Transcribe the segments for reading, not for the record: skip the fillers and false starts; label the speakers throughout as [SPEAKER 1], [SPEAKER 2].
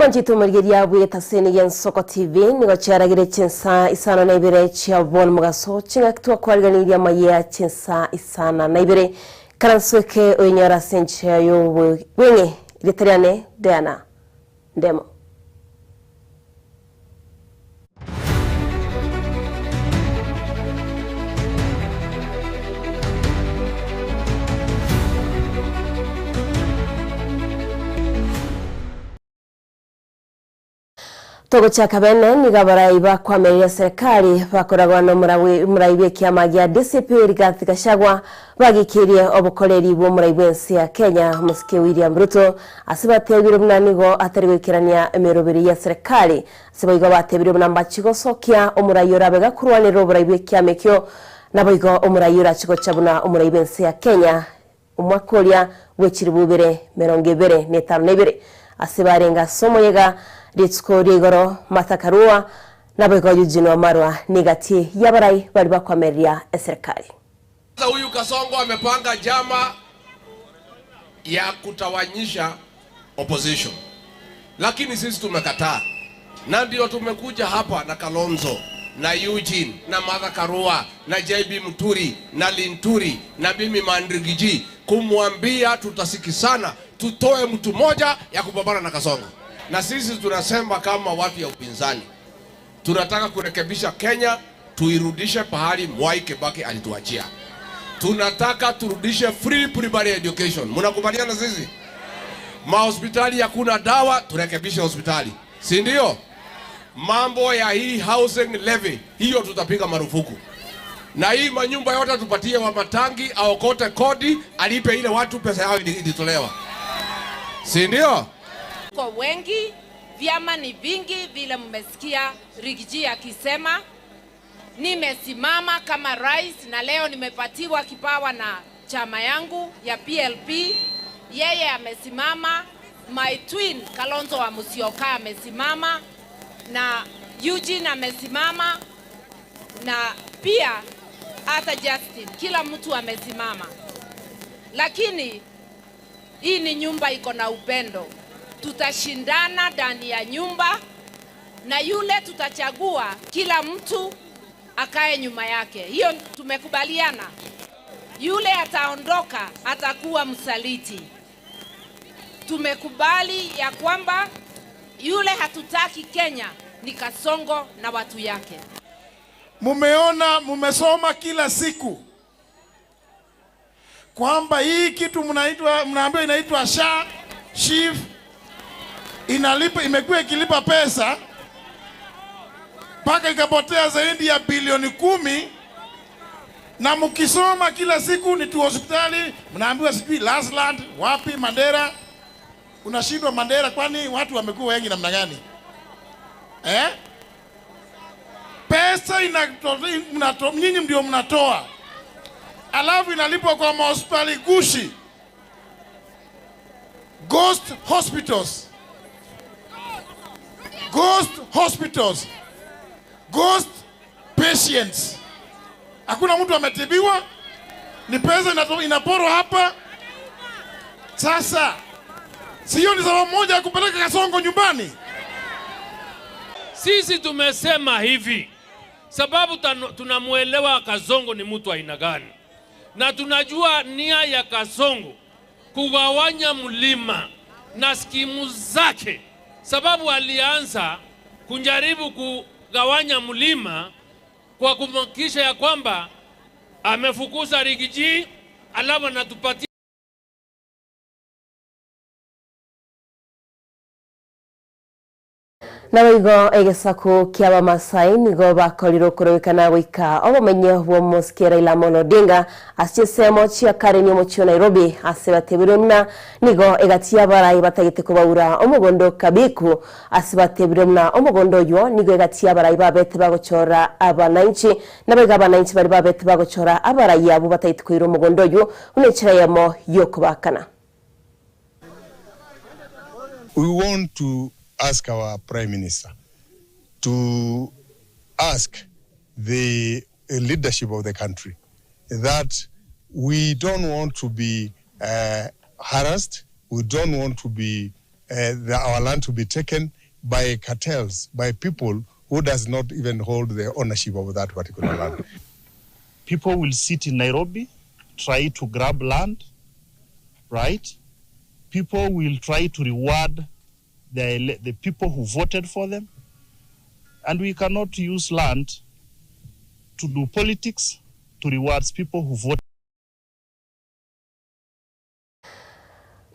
[SPEAKER 1] Mwanchete omorigeria bw'egetaseni gi'Ensoko TV, nigo chiaragire chinsa isano na ibere chia bono mogaso, chingaki twakwariganirie amayia chinsa isana na ibere. Karanso eke oyenyore ase enchera y'obweng'e. Erieta riane Diana Ndemo. Togochaka bene nigo abarai bakoamereria serikali bakoragwa nomorai bw'ekiama gia DCP Rigathi Gachagua bagikeirie obokoreri bw'omorai bw'ense ya Kenya Omosike William Ruto ase batebire buna nigo atari goikerania emeroberi ya serikali ase boigo batebire buna mbachi gosokia omorai orabe gakorwanerera oborai bw'ekiama ekio naboigo omorai orachi gocha buna omorai bw'ense ya Kenya Omwaka oria bwe chilifu ibere merongo ebere na etano na ibere, ase barenge ase omoyega rituko ria igoro, Martha Karua, naboigo Eugene Wamalwa negati y'abarai baria bakoamereria eserekari.
[SPEAKER 2] Sasa huyu Kasongo amepanga njama ya kutawanyisha opposition, lakini sisi tumekataa, na ndio tumekuja hapa na Kalonzo na Eugene na Martha Karua na JB Muturi na Linturi na mimi Mandrigiji kumwambia tutasikisana, tutoe mtu moja ya kupambana na Kasongo. Na sisi tunasema kama watu ya upinzani tunataka kurekebisha Kenya, tuirudishe pahali Mwai Kibaki alituachia. Tunataka turudishe free primary education. Mnakubaliana sisi? Mahospitali hakuna dawa, turekebishe hospitali, si ndio? Mambo ya hii housing levy hiyo tutapiga marufuku, na hii manyumba yote tupatie wa matangi aokote kodi alipe ile watu pesa yao ilitolewa, si ndio?
[SPEAKER 3] Kwa wengi vyama ni vingi, vile mmesikia Rigiji akisema nimesimama kama rais na leo nimepatiwa kipawa na chama yangu ya PLP. Yeye amesimama, my twin Kalonzo wa Musyoka amesimama na Eugene amesimama na pia hata Justin, kila mtu amesimama, lakini hii ni nyumba iko na upendo. Tutashindana ndani ya nyumba na yule tutachagua, kila mtu akae nyuma yake. Hiyo tumekubaliana. Yule ataondoka atakuwa msaliti. Tumekubali ya kwamba yule hatutaki Kenya ni Kasongo na watu yake.
[SPEAKER 4] Mumeona, mumesoma kila siku kwamba hii kitu mnaitwa mnaambiwa inaitwa SHA SHIF inalipa, imekuwa ikilipa pesa mpaka ikapotea zaidi ya bilioni kumi na mkisoma kila siku ni tu hospitali mnaambiwa sijui Lasland wapi Mandera, unashindwa Mandera, kwani watu wamekuwa wengi namna gani eh? Pesa inato, nyinyi ndio mnatoa, alafu inalipwa kwa mahospitali gushi, ghost hospitals, ghost hospitals, ghost patients. Hakuna mtu ametibiwa, ni pesa inaporwa hapa. Sasa sio ni sababu moja ya kupeleka Kasongo nyumbani?
[SPEAKER 5] Sisi tumesema hivi sababu tunamwelewa Kasongo ni mtu aina gani, na tunajua nia ya Kasongo kugawanya mlima na skimu zake, sababu alianza kujaribu kugawanya mlima kwa kumhakikisha ya kwamba amefukuza Rigiji, alafu anatupatia
[SPEAKER 1] Naboigo egesaku ki'Abamasai nigo bakorire okorobekana goika obomenyo bw'omosike Raila Amolo Odinga ase chinsemo chia Karen omochie o Nairobi ase batebirwe buna nigo egati y'abarai batagete kobaura omogondo Kabiku ase batebirwe buna omogondo oywo nigo egati y'abarai babete bagochora abanainchi naboigo abanainchi baria babete bagochora abarai abwo batagete koira omogondo oywo buna enchera eyemo y'okobakana.
[SPEAKER 6] We want to ask our Prime Minister to ask the leadership of the country that we don't want to be uh, harassed, we don't want to be uh, the, our land to be taken. by cartels, by people who does not even hold the ownership of that particular land.
[SPEAKER 7] People will sit in Nairobi, try to grab land, right? People will try to reward the, the people who voted for them. And we cannot use land to do politics to reward people who voted.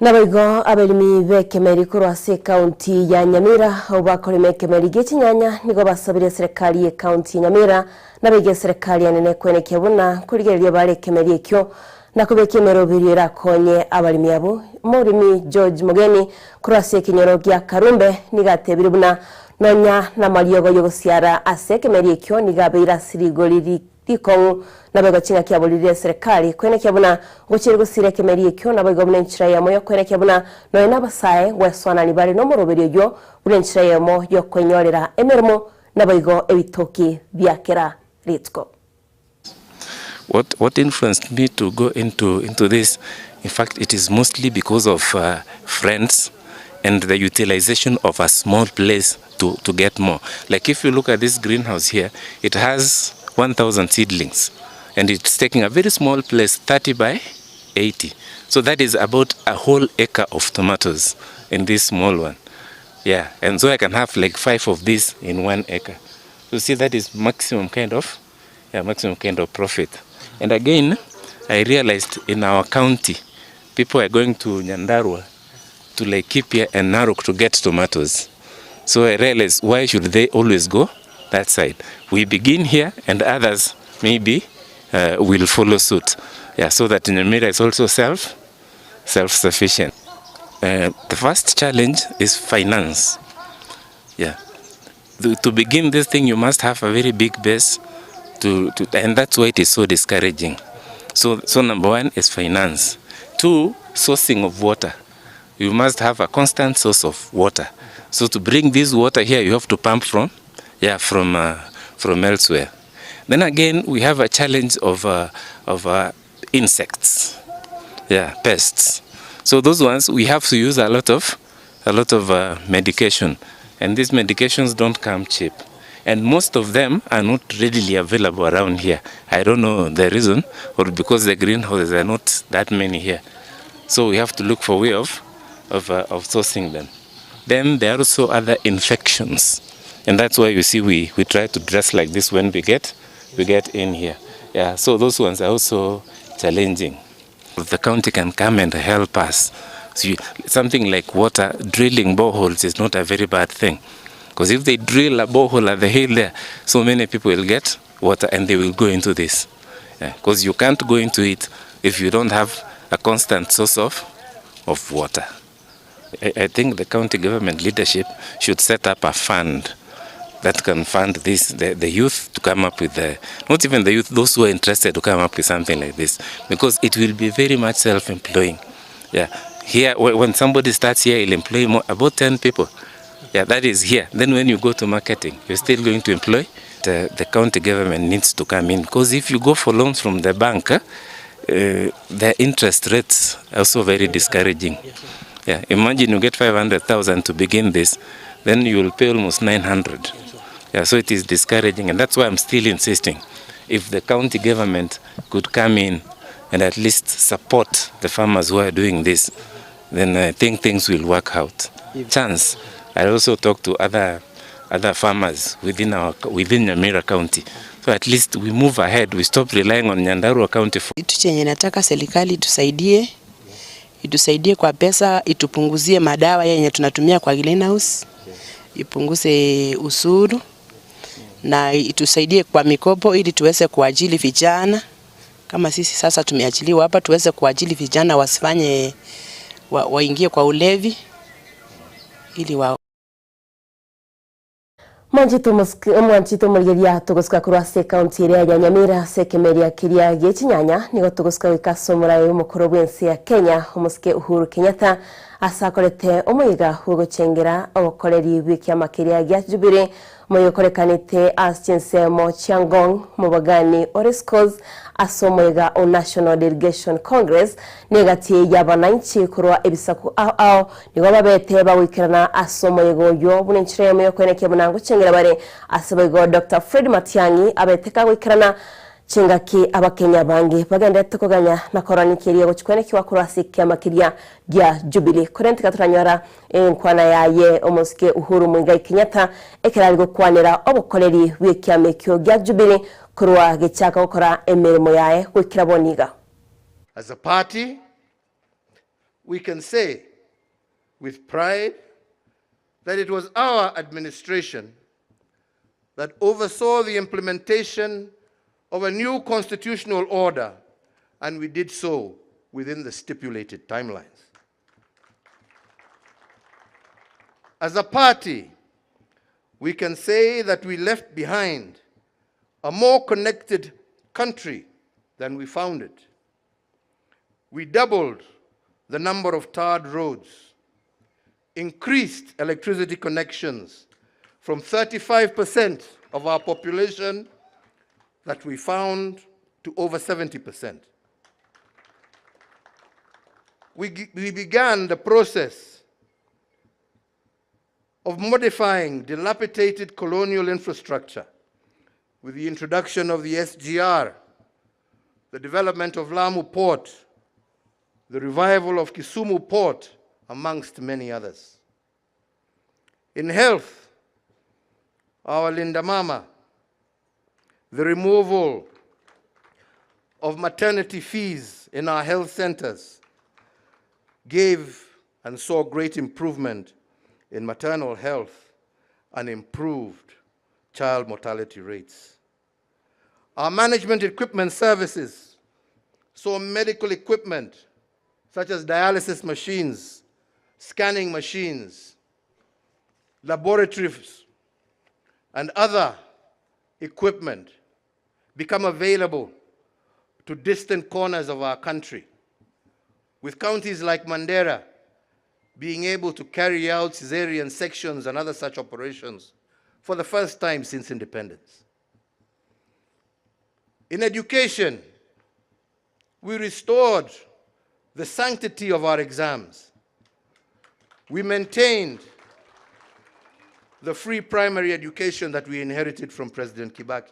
[SPEAKER 1] Naboigo abaremi b'ekemeri korwa ase ekaunti ya Nyamira abwo bakorema ekemeri gie chinyanya nigo basabire eserekari y'ekaunti ya Nyamira nabaiga eserekari enene kwenekia buna nkorigereria bare ekemeri ekio na kobeka emeroberio erakonye abaremi abwo. Omoremi George Mogeni korwa ase ekenyoro gia Karumbe nigo atebire buna nonya namariogo y'ogosiara ase ekemeri ekio nigo abeire ase rigori Rikong'u naboigo ching'aki aborire eserekari koenekia buna ngochia ere gosiira ekemeri ekio, naboigo buna enchera eyemo y'okoenekia buna nonya nabasae ngwesoanani bare nomoroberi oyio buna enchera eyemo y'okwenyorera emeremo naboigo ebitoki bia kera rituko.
[SPEAKER 8] What what influenced me to go into into this in fact it is mostly because of friends and the utilization of a small place to, to get more. Like if you look at this greenhouse here, it has 1,000 seedlings and it's taking a very small place, 30 by 80. So that is about a whole acre of tomatoes in this small one. Yeah, and so I can have like five of these in one acre. So see, that is maximum kind of, yeah, maximum kind of profit. And again, I realized in our county, people are going to Nyandarua, to Laikipia and Narok to get tomatoes. So I realized why should they always go that side? We begin here and others maybe uh, will follow suit. Yeah, so that Nyamira is also self, self-sufficient. Uh, the first challenge is finance. Yeah. To, to begin this thing, you must have a very big base, to, to, and that's why it is so discouraging. So, so number one is finance. Two, sourcing of water. You must have a constant source of water. So to bring this water here, you have to pump from, yeah, from, uh, from elsewhere. Then again, we have a challenge of, uh, of uh, insects, yeah, pests. So those ones, we have to use a lot of, a lot of uh, medication. And these medications don't come cheap. And most of them are not readily available around here. I don't know the reason, or because the greenhouses are not that many here. So we have to look for way of, of, uh, of sourcing them. Then there are also other infections. And that's why you see we, we try to dress like this when we get, we get in here. Yeah, so those ones are also challenging. If the county can come and help us. So you, something like water, drilling boreholes is not a very bad thing. Because if they drill a borehole at the hill there, so many people will get water and they will go into this. Because yeah, you can't go into it if you don't have a constant source of, of water. I, I think the county government leadership should set up a fund that can fund this, the, the youth to come up with the, not even the youth, those who are interested to come up with something like this, because it will be very much self-employing. Yeah, here, when somebody starts here, he'll employ more, about 10 people. Yeah, that is here. Then when you go to marketing, you're still going to employ. The, the county government needs to come in, because if you go for loans from the bank, uh, the interest rates are also very discouraging. Yeah, imagine you get 500,000 to begin this, then you will pay almost 900. Yeah, so it is discouraging, and that's why I'm still insisting. If the county government could come in and at least support the farmers who are doing this, then I think things will work out. Chance, I also talk to other other farmers within our within Nyamira County. So at least we move ahead, we stop relying on Nyandarua County for
[SPEAKER 9] Kitu chenye nataka serikali itusaidie, itusaidie kwa pesa, itupunguzie madawa yenye tunatumia kwa greenhouse, ipunguze ushuru na itusaidie kwa mikopo ili tuweze kuajili vijana kama sisi sasa tumeachiliwa hapa, tuweze kuajili vijana wasifanye wa, waingie kwa ulevi ili wa
[SPEAKER 1] Mwanchito omorigeria togosika korwa ase ekaunti eria ya Nyamira ase ekemeria keria gie chinyanya nigo togosika goika ase omoraia omokoro bw'ense ya Kenya omosike Uhuru Kenyatta. Ase akorete omoyega bw'ogochengera obokoreri bw'ekiama keria gia Jubilee, omoyega okorekanete ase chinsemo chia Ngong, Mobogani o Racecourse ase omoyega o National Delegation Congress, na egati y'abananchi korwa ebisaku ao ao nigo babete bagoikerana ase omoyega oyio buna enchera eyemo y'okoenekia buna ngochengera bare ase boigo Doctor Fred Matiang'i abete kagoikerana Chingaki Abakenya abange bagendererete koganya na korora ninki eria egochia kwenekiwa korwa ase ekiama keria gia Jubilee. Korende tiga toranyora enkwana yaye omosike Uhuru Muigai Kenyatta ekero are gokwanera obokoreri bw'ekiama ekio gia Jubilee korwa gechaka gokora emeremo yaye goikera bono iga.
[SPEAKER 10] As a party, we can say with pride that it was our administration that oversaw the implementation of a new constitutional order, and we did so within the stipulated timelines. As a party, we can say that we left behind a more connected country than we found it. We doubled the number of tarred roads, increased electricity connections from 35% of our population that we found to over 70%. We, we began the process of modifying dilapidated colonial infrastructure with the introduction of the SGR, the development of Lamu Port, the revival of Kisumu Port, amongst many others. In health, our Linda Mama, the removal of maternity fees in our health centers gave and saw great improvement in maternal health and improved child mortality rates. Our management equipment services saw medical equipment such as dialysis machines, scanning machines, laboratories, and other equipment become available to distant corners of our country, with counties like Mandera being able to carry out cesarean sections and other such operations for the first time since independence. In education, we restored the sanctity of our exams. We maintained the free primary education that we inherited from President Kibaki.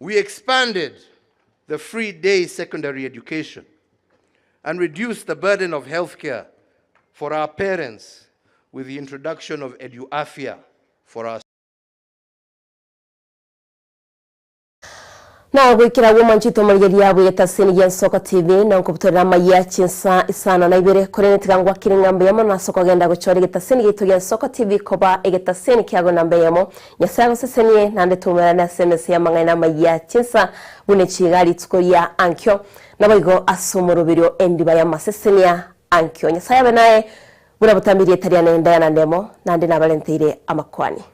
[SPEAKER 10] We expanded the free day secondary education and reduced the burden of healthcare for our parents with the introduction of EduAfia for our
[SPEAKER 1] Na goikera agwo mwanchete omorigereria bw'egetaseni gia Nsoko TV, na nkobutorera amayia chinsa isano na ibere, korende tiga ngwakire ng'a mbuya mono ase okogenda gochora egetaseni giaito gia Nsoko TV koba egetaseni kiago namba eyemo. Nyasae agosesenie, naende toumerane ase emesa y'amang'aina amayia chinsa buna echi iga rituko ria ankio, naboigo ase omoroberio endiba y'amasesenia ankio. Nyasae abe naye, buna botambe erieta riane Diana Ndemo, naende nabarenteire amakwani.